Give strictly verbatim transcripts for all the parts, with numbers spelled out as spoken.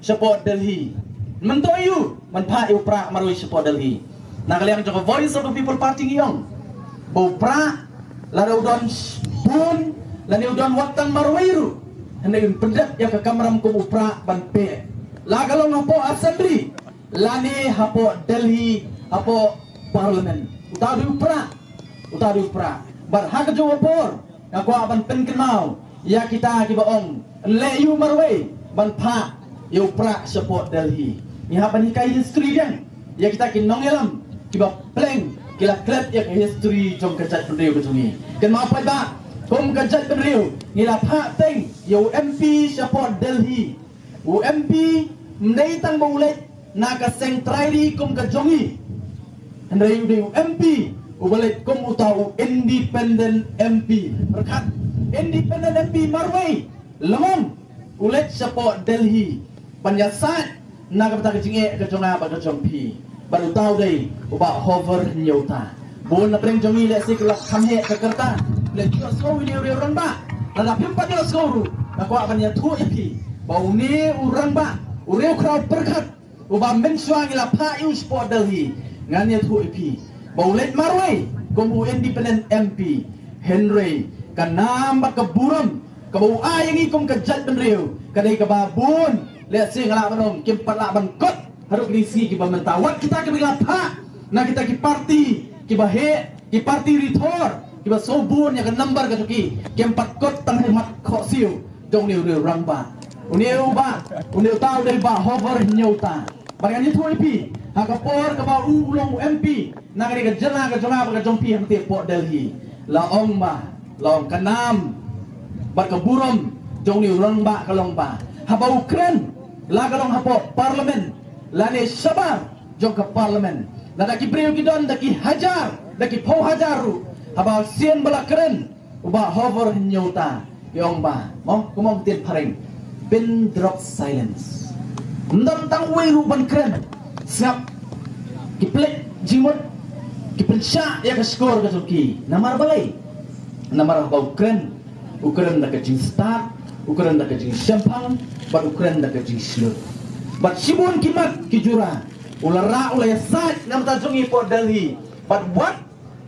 shapoh Delhi. Mynta ïoh ban phah ïa u Prah marwei shapoh Delhi. Na ka liang jong ka Voice of the People Party ngi ong ba u Prah lada u don bun lane u don wat tang marwei ruh, hynrei un pyndep ïa ka kamram kum u Prah ban peh, la ka long hapoh Assembly lane hapoh Delhi, hapoh Parliament. Uta u dei u Prah, uta u dei u Prah. Bad ha kajuh ka por nga kwah ban pynkynmaw ïa kita kiba ong leh ïa u marwei ban phah ïa u Prah shapoh Delhi. Ngi hap ban hikai history biang ïa kita ki nongïalam kiba pleng ki la klet ïa ka history jong ka jaitbynriew ka jong ngi. Kynmaw paidbah, kum ka jaitbynriew ngi la phah teng ïa u M P shapoh Delhi. U M P ym dei tang ba u leit na ka seng trai ri kum ka jong ngi, hynrei u dei u M P uba leit kum uta u independent M P. Pyrkhat, independent M P marwei, lymon, u leit shapoh Delhi ban ïasaid na ka bynta ka jingeh ka jong nga bad ka jong phi. Bad uta u dei u Bah Hover Hynñiewta. Bun na pdeng jong ngi lehse ki la kham heh ka kyrta, lehse ki la sngew ïa une u rangbah. Lada phim pat ïohsngew ruh, nga kwah ban ïathuh ïa phi ba une u rangbah, u riewkhraw pyrkhat uba mynshuwa ngi la phah ïa u shapoh Delhi, ngan ïathuh ïa phi ba u leit marwei kum u independent M P, hynrei ka nam bad ka burom kaba u ai ïa ngi kum ka jaitbynriew ka dei kaba bun. Lehse nga lah ban ong kim pat lah ban kot haduh kine ki sngi kiba mynta. Wat kita kiba la phah na kita ki parti kiba heh, ki parti rithor kiba sngewbun ïa ka nambar ka jong ki, kim pat kot tang ha khmat khohsiew jong une u rangbah. Une u bah, une uta u dei Bah Hover Hynñiewta. Bad ngan ïathuh ïa phi, ha ka por kaba u u long u M P na kane ka jylla ka jong nga bad ka jong phi hangtei hapoh Delhi, la ong ba, la ong ka nam bad ka burom jong une u rangbah ka long ba haba u kren, la ka long hapoh Parliament lane shabar jong ka Parliament, lada ki briew ki don da ki hajar, da ki phew hajar ruh, haba sien ba la kren u Bah Hover Hynñiewta, ki ong ba, mo, kumba ong ktien phareng, pin drop silence. Ym don tang uwei ruh ban kren. Sngap, ki pynleit jingmut, ki pynshah ïa ka shkor ka jong ki. Namar balei? Namar haba u kren, u kren da ka jingstad, u kren da ka jingshemphang, bad u kren da ka jingshlur. Bad shibun ki mat ki jura u la rah, u la ïasaid na ka bynta jong ngi hapoh Delhi. Bad wat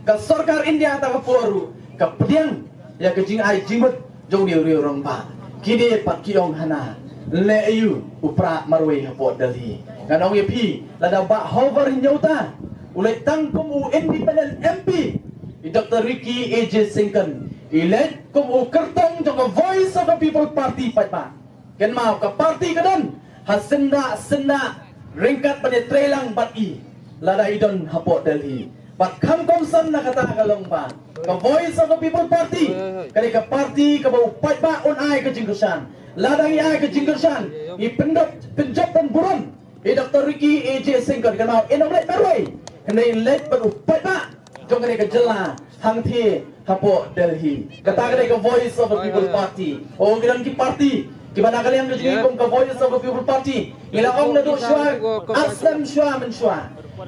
ka sorkar India ha kata ka por ruh ka pdiang ïa ka jingai jingmut jong une u rangbah. Kine pat ki ong hana, leh ïa u Prah marwei hapoh Delhi. Ngan ong ïa phi, lada Bah Hover Hynñiewta u leit tang kum u independent M P, i Doktor Ricky A J Syngkon i leit kum u kyrtong jong ka Voice of the People Party paidbah. Kynmaw, ka parti ka don ha syndah syndah ryngkat ban ïatreilang bad i lada i don hapoh Delhi. Bad kham kongsan na kata ka long ba ka Voice of the People Party ka dei ka parti kaba u paidbah un ai ka jingkyrshan. Lada ngi ai ka jingkyrshan, ngi pynjop, pynjop ban burom ïa Doktor Ricky A J Syngkon, kynmaw, in ym leit marwei, hynrei leit bad u paidbah jong kane ka jylla hangtei hapoh Delhi. Kata ka dei ka Voice of the People Party. Oh, ki don ki parti kiba na ka liang ka jong ngi kum ka Voice of the People Party, ngi la ong naduh shuwa, ar snem shuwa mynshuwa,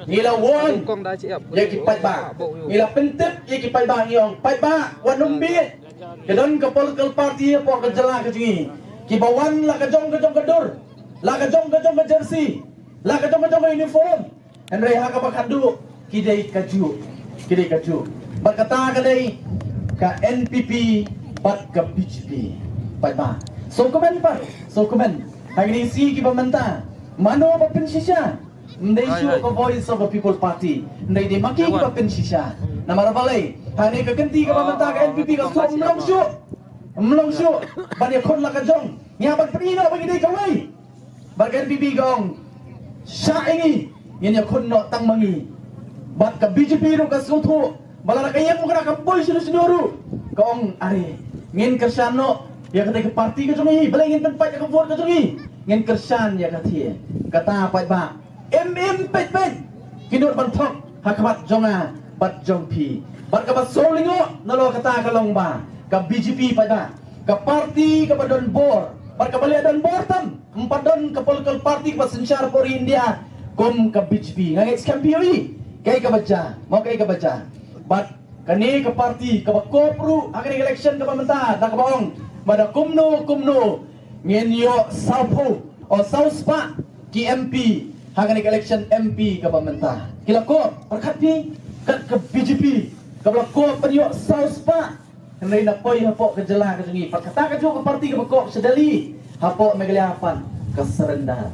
ngi la warn ïa ki paidbah, ngi la pyntip ïa ki paidbah, ngi ong, paidbah, wat nym bieit. Ki don ka political party hapoh ka jylla ka jong ngi kiba wan la ka jong ka jong ka dur, la ka jong ka jong ka jersey, la ka jong ka jong ka uniform. Hynrei ha kaba khatduh ki dei kajuh, ki dei kajuh. Bad kata ka dei ka N P P bad ka B J P. Paidbah, sngewkmen pat, sngewkmen. Ha kine ki sngi kiba mynta, mano ba pynshisha? Ym dei shuh ka Voice of the People Party, ym dei, dei ma ki kiba pynshisha. Namar balei? Ha kane ka kynti kaba mynta ka N P P ka shu ym long shuh, ym long shuh ban ïakhun la ka jong. Ngi hap ban pyni noh ba ngi dei kawei. Bad ka N P P ka ong, shah ïa ngi, ngin ïakhun noh tang ma ngi. Bad ka B J P ruh ka sngewthuh ba lada ka ïeng kane ka boi shuh shuh ruh, ka ong, are, ngin kyrshan noh ïa kata ka parti ka jong ngi, balei ngin pynpait ïa ka vote ka jong ngi? Ngin kyrshan ïa kata. Kata paidbah, im im peit peit ki nud ban thok ha khmat jong nga bad jong phi. Bad kaba sngewlyngngoh nalor kata ka long ba ka B J P paidbah, ka parti kaba don bor bad kaba leh don bor tam. Ym pat don ka political party kaba synshar hapoh ri India kum ka B J P. Nga ngeit skhem phi ïohi kaei kaba jia, mo, kaei kaba jia. Bad kane ka parti kaba kop ruh ha kane ka election kaba mynta da kaba ong ba da kumno kumno ngin ïoh sawphew O, saw spah ki M P ha kane ka election M P kaba mynta. Ki la kop, pyrkhat phi, kat ka B J P kaba la kop ban ïoh saw spah. Hynrei na poi hapoh ka jylla ka jong ngi, pat kata ka jong ka party kaba kop sha Delhi, hapoh Meghalaya pat ka surrender.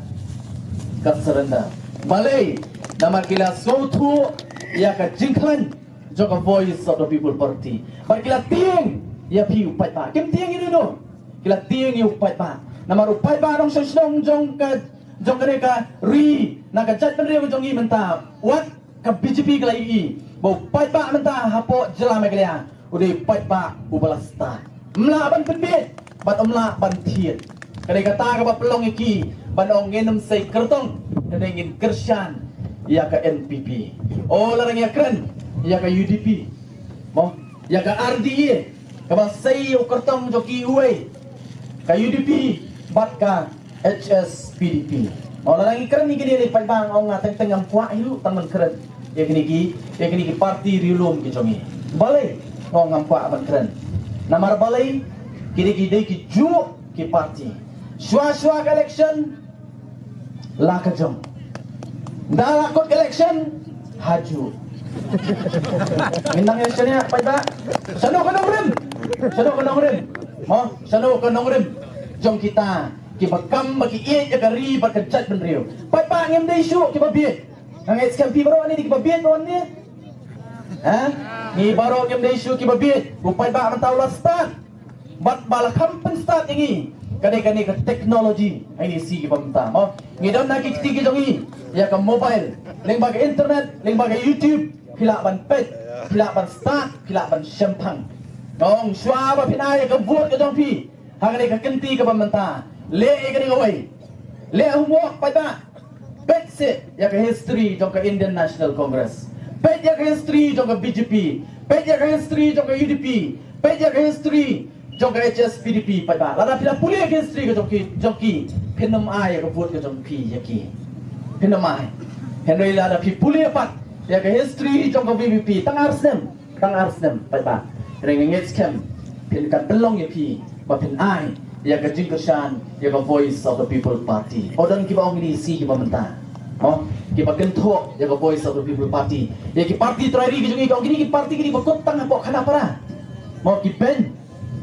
Ka surrender. Balei? Namar ki la sngewthuh ïa ka jingkhlaiñ jong ka Voice of the People Party. Bad ki la tieng ïa phi u paidbah. Kim tieng ïa u, ki la tieng ïa u paidbah. Namar u paidbah nongshong shnong jong ka, jong kane ka ri, na ka jaitbynriew jong ngi mynta, wat ka B J P ka la ïohi ba u paidbah mynta hapoh jylla Meghalaya u dei u paidbah uba la stad. Ym lah ban pynbiej bad ym lah ban thied. Ka dei kata kaba pynlong ïa ki ban ong ngin ym sei kyrtong, ka dei ngin kyrshan ïa ka N P P. O, lada ngi ïakren ïa ka U D P, mo, ïa ka R D A, kaba sei u kyrtong jong ki uwei, ka U D P bad ka H S P D P. O, lada ngi kren ïa kine, ïa kine paidbah, ong nga teng teng ngam kwah ïa u tang ban kren ïa kine ki, ïa kine ki party riewlum ki jong ngi. Balei? Ong ngam kwah ban kren. Namar balei? Kine ki dei ki juh ki party. Shuwa shuwa ka election la ka jong. Nda la kut ka election ha juh. Ngin nang ïa shaniah paidbah. Shano ka nongrim? Shano ka nongrim? Mo, shano ka nongrim jong kita kiba kam ba ki ïeit ïa ka ri bad ka jaitbynriew? Paidbah, ngim dei shuh kiba bieit. Nga ngeit skhem phi baroh hangne dei kiba bieit, baroh hangne. Ha? Ngi baroh ngim dei shuh kiba bieit. U paidbah mynta u la stad. Bad ba la kham pynstad ïa ngi ka dei kane ka technology ha kine ki sngi kiba mynta, mo. Ngi don ha ki kti ki jong ngi ïa ka mobile, lyngba ka internet, lyngba ka YouTube, phi lah ban peit, phi lah ban stad, phi lah ban shemphang. Nga ong shuwa ba phin ai ïa ka vote ka jong phi ha kane ka kynti kaba mynta, leh ïa kane kawei, leh homework paidbah. Peit seh ïa ka history jong ka Indian National Congress. Peit ïa ka history jong ka B J P. Peit ïa ka history jong ka U D P. Peit ïa ka history jong ka H S P D P, paidbah. Lada phi la pule ïa ka history ka jong ki, jong ki, phin ym ai ïa ka vote ka jong phi ïa ki. Phin ym ai. Hynrei lada phi pule pat ïa ka history jong ka V P P, tang ar snem, tang ar snem, paidbah, hynrei nga ngeit skhem phin, kan pynlong ïa phi ba phin ai ïa ka jingkyrshan ïa ka Voice of the People Party. O, don kiba ong kine ki sngi kiba mynta, mo, kiba kynthoh ïa ka Voice of the People Party, ïa ki party trai ri ki jong ngi, ki ong kine ki party kine ba kut tang hapoh khanapara. Mo, ki beiñ.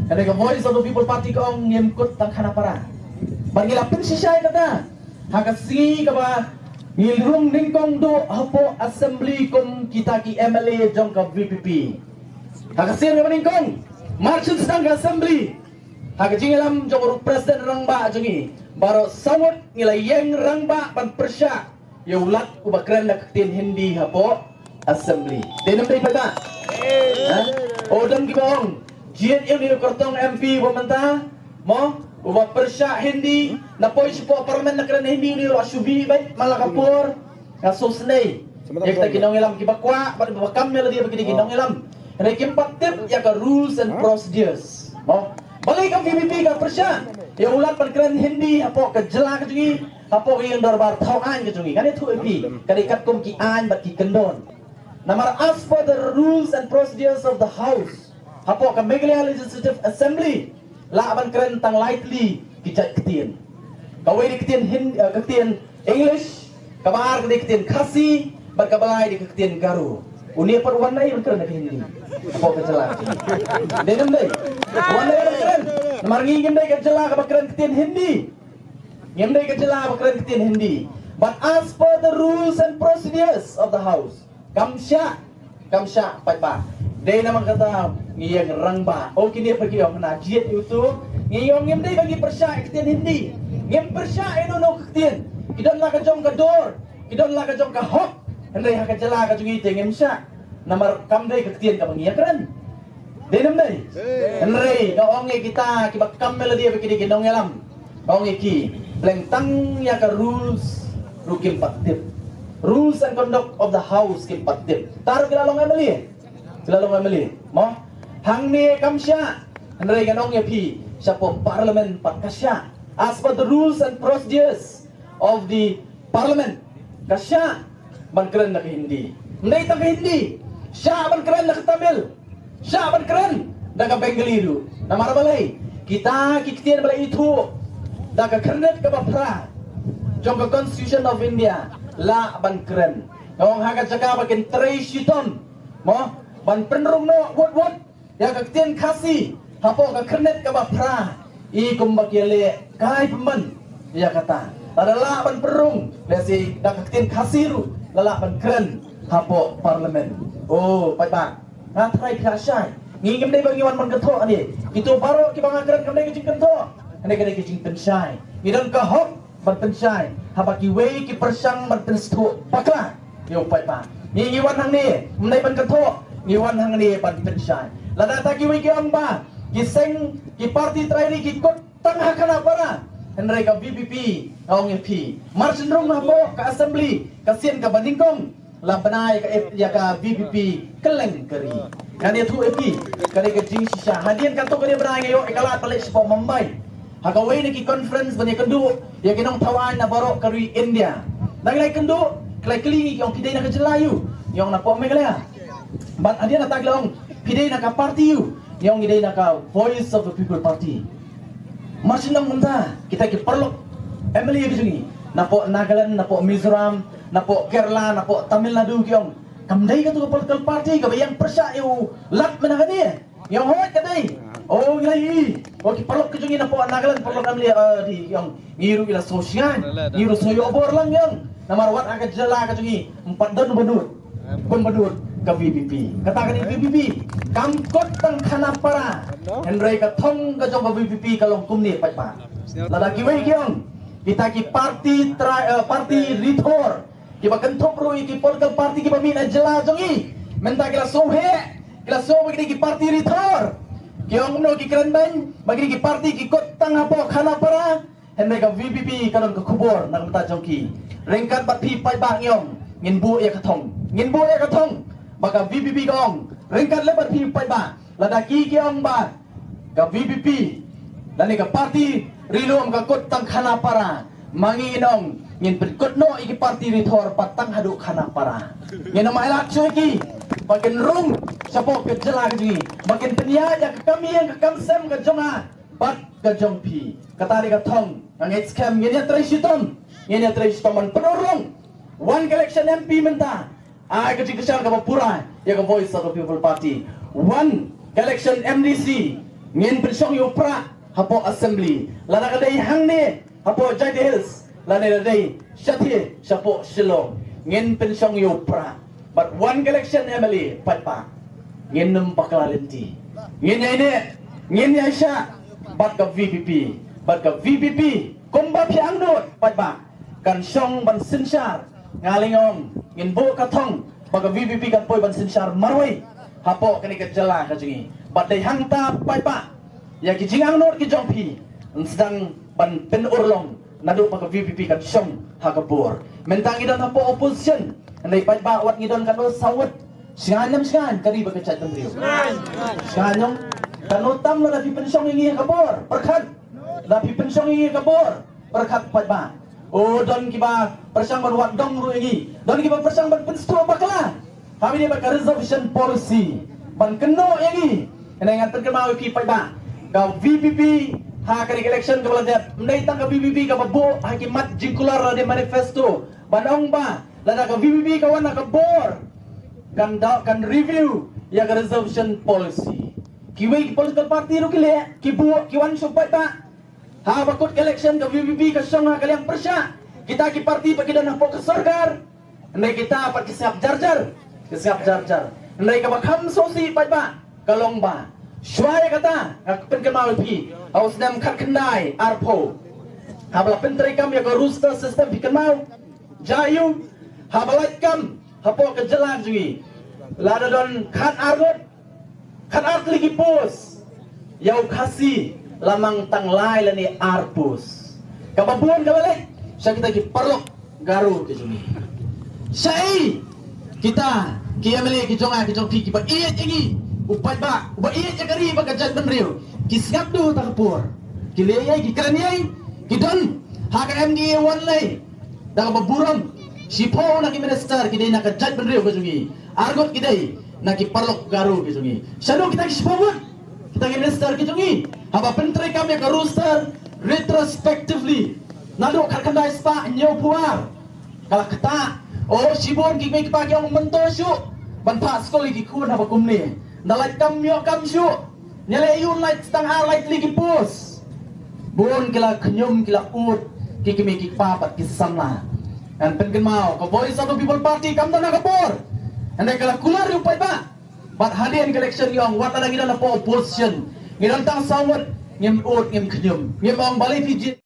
Ka dei ka Voice of the People Party ka ong ngim kut tang khanapara. Bad ngi la pynshisha ïa kata ha ka sngi kaba ngi rung nyngkong duh hapoh Assembly kum kita ki M L A jong ka V P P. Ha ka sien kaba nyngkong, mar shu sdang ka Assembly, ha ka jingïalam jong u President Rangbah jong ngi, baroh saw ngut ngi la ïeng rangbah ban pyrshah ïa u Lat uba kren da ka ktien Hindi hapoh Assembly. Dei ne ym dei, paidbah? Ha? O, don kiba ong jied ïa une u kyrtong M P uba mynta, mo, uba pyrshah Hindi, na poi shapoh Parliament na kren Hindi, une u la shu bih beit man la ka por. Nga sngewsynei ïa kita ki nongïalam kiba kwah bad ba kam ïa lade ba kine ki nongïalam. Hynrei kim pat tip ïa ka rules and procedures, mo. Balei ka V P P ka pyrshah ïa u Lat ban kren Hindi hapoh ka jylla ka jong ngi, hapoh ka ïing dorbar thaw aiñ ka jong ngi? Ngan ïathuh ïa phi, ka dei katkum ki aiñ bad ki kyndon. Namar as per the rules and procedures of the House, hapoh ka Meghalaya Legislative Assembly, lah ban kren tang lai tylli ki jait ktien. Kawei dei ktien Hin-, eh, ka ktien English, kaba ar ka dei ktien Khasi, bad kaba lai dei ka ktien Garo. Une pat u wan na ei ban kren da ka Hindi hapoh ka jylla ka jong ngi? Dei ne ym dei? U wan na ei ban kren? Namar ngi ngim dei ka jylla kaba kren ktien Hindi. Ngim dei ka jylla ba kren ktien Hindi. But as per the rules and procedures of the House, kam shah, kam shah, paidbah. Dei namar kata ngi ïeng rangbah. O, kine pat ki ong na jied ïa uto. Ngi ong ngim dei ba ngi pyrshah ïa ka ktien Hindi. Ngim pyrshah ïa uno uno ka ktien. Ki don la ka jong ka dor, ki don la ka jong ka hok. Hynrei ha ka jylla ka jong ngi te ngim shah. Namar kam dei ka ktien kaba ngi ïakren. Dei ne ym dei? Hynrei nga ong ïa kita kiba kam ïa lade ba ki dei ki nongïalam, nga ong ïa ki, pleng tang ïa ka rules ruh kim pat tip. Rules and conduct of the House kim pat tip. Tang ruh ki la long M L A. Ki la long M L A, mo? Hangne kam shah. Hynrei ngan ong ïa phi, shapoh Parliament pat ka shah. As per the rules and procedures of the Parliament, ka shah ban kren da ka Hindi. Ym dei tang ka Hindi, shah ban kren da ka Tamil, shah ban kren da ka Bengali ruh. Namar balei? Kita ki ktien ba la ithuh da ka Khyrnit kaba phra, jong ka Constitution of India lah ban kren. Ka ong ha ka jaka ba kin trei shitom, mo, ban pynrung noh wut wut ïa ka ktien Khasi hapoh ka khyrnit kaba phra, i kumba ki leh kai pynban ïa kata. Lada lah ban pynrung, lehse da ka ktien Khasi ruh la lah ban kren hapoh Parliament. Oh, paidbah, nga tharai phi la shai. Ngi ngim dei ba ngi wan ban kynthoh ne. Kito baroh kiba nga kren kam dei ka jingkynthoh, ka dei ka jingpynshai. Ngi don ka hok ban pynshai haba kiwei ki pyrshang ban pynsthoh bakla ïa u paidbah. Ngi, ngi wan hangne ym dei ban kynthoh, ngi wan hangne ban pynshai. Lada ta kiwei ki ong ba ki seng, ki parti trai ri ki kut tang ha Khanapara, hynrei ka VPP ka ong ïa phi, mar shen rung hapoh ka assembly, ka sien kaba nyngkong la bna ïa ka, ïa ka VPP kylleng ka ri. Ngan ïathuh ïa phi, ka dei ka jingshisha. Hadien katto katne bnai nga ïoh ïa ka lad ba leit shapoh Mumbai ha kawei na ki conference ban ïakynduh ïa ki nongthaw aiñ na baroh ka ri India. Ngi la ïakynduh, ki la kylli ngi, ki ong, phi dei na ka jylla aiu? Ngi ong napoh Meghalaya. Bad hadien kata ki la ong, phi dei na ka party aiu? Ngi ong ngi dei na ka Voice of the People Party. Mar shen ong mynta kita ki paralok MLA ki jong ngi napoh Nagaland, napoh Mizoram, napoh Kerala, napoh Tamil Nadu ki ong, kam dei katu ka political party kaba ïeng pyrshah ïa u Lat mynta kane? Ngi ong hooid ka dei. Oh, ngi la ïohi. Oh, ki paralok ki jong ngi napoh Nagaland, paralok MLA, ah, di, ngi ong ngi ruh ngi la sngew shngaiñ, ngi ruh sngew ïoh bor lang, ngi ong. Namar wat ha ka jylla ka jong ngi ym pat don ba nud, bun ba nud ka VPP. Kata ka dei VPP kam kut tang Khanapara, hynrei ka thong ka jong ka VPP ka long kumne, paidbah. Lada kiwei ki ong kita ki party trai, eh, party rithor kiba kynthup ruh ïa ki political party kiba mih na jylla jong ngi, mynta ki la sngewheh, ki la sngew ba ki dei ki party rithor. Ki ong kumno, ki kren beiñ ba ki dei ki party ki kut tang hapoh Khanapara. Hynrei ka VPP ka don ka khubor na ka bynta jong ki. Ryngkat bad phi paidbah ngi ong ngin buh ïa ka thong, ngin buh ïa ka thong. Ba ka VPP ka ong ryngkat lem bad phi paidbah, lada ki ki ong ba ka VPP lane ka party ri lum ka kut tang Khanapara, ma ngi ngin ong ngin pynkut noh ïa ki party rithor pat tang haduh Khanapara. Ngin ym ailad shuh ïa ki ba kin rung shapoh ka jylla ka jong ngi, ba kin pynïaid ïa ka kam ïing ka kam sem ka jong nga bad ka jong phi. Kata dei ka thong. Nga ngeit skhem ngin ïatrei shitom, ngin ïatrei shitom ban pynurlong. Wan ka election MP mynta, ai ka jingkyrshan kaba pura ïa ka Voice of the People Party. Wan ka election MDC, ngin pynshong ïa u Prah hapoh assembly. Lada ka dei hangne hapoh Jaintia Hills lane lada dei shathie shapoh Shillong, ngin pynshong ïa u Prah. Bad wan ka election MLA, paidbah, ngin ym bakla lynti. Ngin ïaineh, ngin ïaishah bad ka VPP. Bad ka VPP, kumba phi angnud, paidbah, kan shong ban synshar. Nga la ong ngin buh ka thong ba ka VPP kan poi ban synshar marwei hapoh kane ka jylla ka jong ngi. Bad dei hangta, paidbah, ïa ki jingangnud ki jong phi yn sdang ban pynurlong naduh ba ka VPP kan shong ha ka bor. Mynta ngi don hapoh opposition, hynrei paidbah, wat ngi don katno saw wut, shngaiñ ne ym shngaiñ ka ri bad ka jaitbynriew? Shngaiñ, ong. Katno tam lada phi pynshong ïa ngi ha ka bor? Pyrkhat. Lada phi pynshong ïa ngi ha ka bor, pyrkhat, paidbah. Oh, don kiba pyrshang ban wad dong ruh ïa ngi. Don kiba pyrshang ban pynsthoh bakla ha kane bad ka reservation policy ban kynnoh ïa ngi. Hynrei ngan pynkynmaw ïa phi, paidbah, ka VPP ha kane ka election kaba la dep, ym dei tang ka VPP kaba buh ha ki mat jingkular lane manifesto ban ong ba lada ka VPP ka wan ha ka bor, kan da, kan review ïa ka reservation policy. Kiwei ki political party ruh ki leh, ki buh, ki wan shuh, paidbah. Haba kut ka election ka VPP ka shong ha ka liang pyrshah. Kita ki party pat ki don hapoh ka sorkar, hynrei kita pat ki sngap jar jar, ki sngap jar jar. Hynrei kaba kham sngewsih, paidbah, ka long ba shuwa ïa kata, nga pynkynmaw ïa phi, ha u snem khatkhyndai arphew, haba la pyntreikam ïa ka roster system, phi kynmaw, jia aiu? Haba lait kam hapoh ka jylla jong ngi, lada don khatar ngut, khatar tylli ki post, ïa u Khasi la mang tang lai lane ar post. Kaba bun ka la leit sha kita ki paralok Garo ki jong ngi. Shaei kita ki MLA ki jong nga ki jong phi kiba ïeit ïa ngi, u paidbah, uba ïeit ïa ka ri bad ka jaitbynriew, ki sngap duh ta ka por? Ki leh ïa, ki kren ïa, ki don ha ka MDA one lei da kaba burom. Shiphew na ki minister ki dei na ka jaitbynriew ka jong ngi. Ar ngut ki dei na ki paralok Garo ki jong ngi. Shano kita ki shiphew ngut, kita ki minister ki jong ngi? Haba pyntreikam ïa ka roster retrospectively, Naduh khatkhyndai spah hynñiewphew ar ka la ktah. O shibun ki kmie ki kpa ki ong mynta shuh ban phah skul ïa ki khun haba kumne. Nda lait kam ïoh kam shuh. Ñialeh ïun lait tang ar lait li ki post. Bun ki la khñium ki la ud ki kmie ki kpa bad ki samla. Ngan pynkynmaw ka Voice of the People Party kam don ha ka bor. Hynrei ka la kular ïa u paidbah. Bad hadien ka election ngi ong wat lada ngi don hapoh opposition, ngi don tang saw ngut, ngim ud ngim khñium, ngim ong balei phi jied.